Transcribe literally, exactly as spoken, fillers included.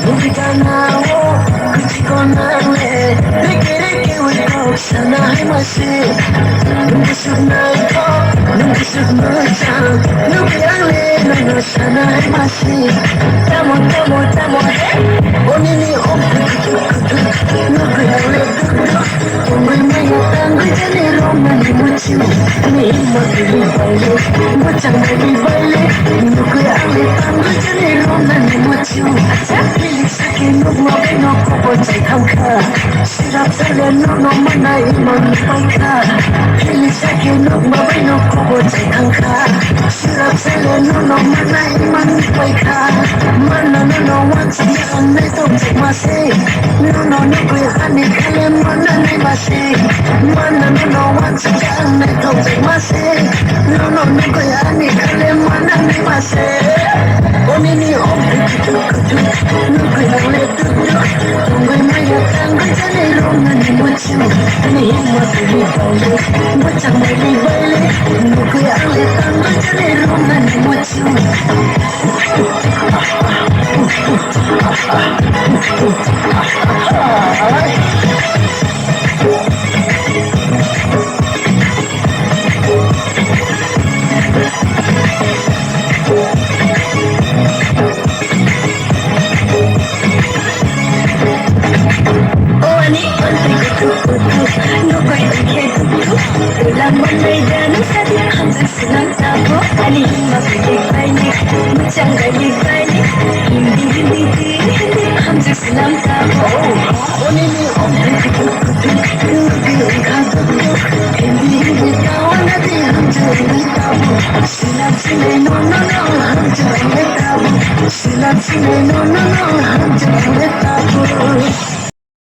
Nugwi tanao, kwchikon nangle, reke reke wi kok sana hai masi. Nung kusuk naithok, nung kusuk mwchang, nugwi angle nono sana hai masi. Tamo, tamo, tamo, he, bonini om kutuk kutuk, nugwi angle duk duk. Tongwi maya tangwi jani romani muchu. Ani himma tuli baile, muchang tuli baile. Nukui angle tangwi jani romani muchu. Acha pili sake nukma baino kobo chai thangkha. Sirap sale nono mana imang paikha. Pili sake nukma baino kobo chai thangkha. Sirap sale nono mana imang paikha. Mana nono wansi ang naithok chai masi. Nono nukui ani khale mana nai masi. Mana nono wansi ang naithok chai masi. Nono nukui ani khale mana nai masi. Bonini om kutuk kutuk, nukui angle duk duk. Tongwi maya tangwi jani romani muchu. Ani himma tuli baile, muchang tuli baile. Nukui angle tangwi jani romani muchu. O ani, o ani, kutuk kutuk, nukui tongkhe duk duk, tula manai jani sadi hamjak. Swnam tabuk ani himma bailik bailik, muchang bailik bailik, Hindi Hindi Hindi Hindi hamjak swnam tabuk. Oni ni om kutuk kutuk, nugwi wngkha duk duk, Hindi Hindi kawana di hamjak wngwi tabuk. Swnam sinai no no no hamjak wngwi tabuk. Swnam sinai no no no hamjak